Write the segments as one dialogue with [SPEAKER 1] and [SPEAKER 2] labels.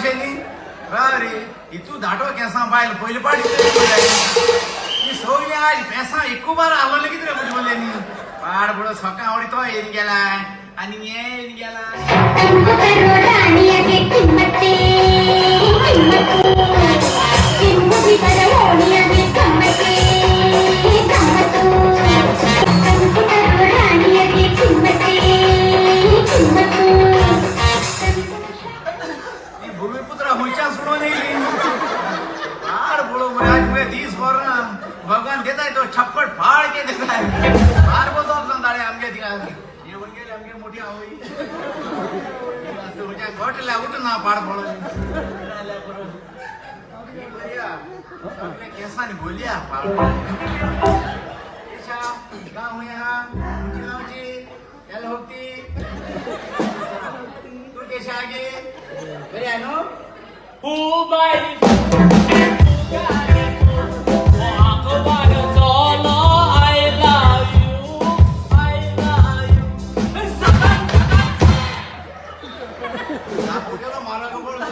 [SPEAKER 1] माशे न्ही रे इतू धाटो केसां बायल पयले पाटी ही सगळी आज पेसां एकू बार हालोवले कितें रे म्हजे न्ही पाड पडो सकाळ आवडी तो येवन गेला आनी हे येवन गेला.
[SPEAKER 2] तंबू राणियगे किम्मते किम्मते किम्मु ओणियगे गम्मते गम्मतु तंबू राणियगे किम्मते किम्मतु.
[SPEAKER 1] ही भूमिपुत्र खंयच्यान सोडून येयली पाड पडो मरे आज मुगे दीस बरो ना. भगवान देताय तो छप्पड फाड के देताय फार बोलतो दाळे आमगे थिंगा येवन गेले आमगे मोठी आवय गोटल्या उठ ना पाड पडो सगळे केसांनी बोलया पाड गांव हुंय आहा तुमची गांवची एल होती तू केशा गे बरी आहे न्हू.
[SPEAKER 3] I love you, I love you. सकाळ
[SPEAKER 1] गेलो मारा पडलो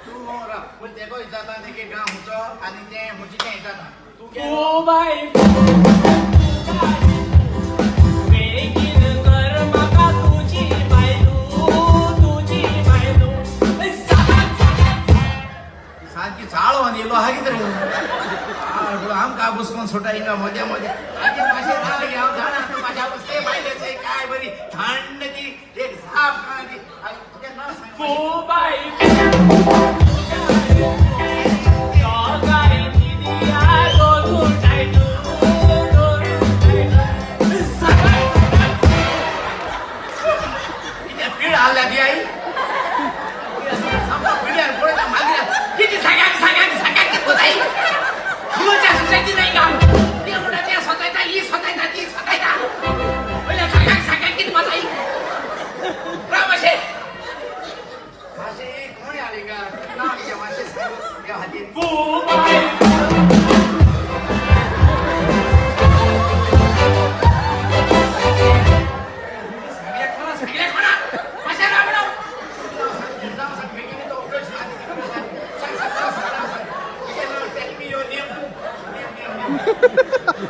[SPEAKER 1] तू राव तेको विचारता तेगे गांव हुंचो आनी तें हुंची तें विचारता तूं गेलो.
[SPEAKER 3] बाय बेगीन कर म्हाका तुजी बायलू तुजी बायलू सकाळ सकाळ.
[SPEAKER 1] सारखी चाळो आनी येयलो आहा कितें रे आमकां बसकोन सोटा हिंगा मद्या मद्या आगे मातशें राव गे हांव जाणा तूं म्हाज्या बसले बायलेचे काय बरी थंड ती एक झाप काय ती आनी तुजें नांव सांग मातशें.
[SPEAKER 3] बाय सकाळ सकाळ.
[SPEAKER 1] कितें पीळ हाडल्या ती आई सामको पिड्यार पळयता मागीर किती सगळ्याक सगळ्याक सगळ्याक कितें आई फुलोच्या सुशेगी नाही का ते म्हणटा ते स्वतायता ही स्वतायता ती स्वतायता पयल्या सगळ्याक सगळ्याक कितें माताई राव मातशें मातशें कोण आली का नांव कितें मातशें सांग ह्या हातीन.
[SPEAKER 3] बाय
[SPEAKER 1] सगळ्याक कोणा सगळ्याक कोणा मातशें राव राव नांव सांग बेगीन तो ऑपरेशन आनी सांग सांग नांव सांग नांव सांग. कितें नांव? Tell me your name. Name, name, name.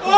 [SPEAKER 3] O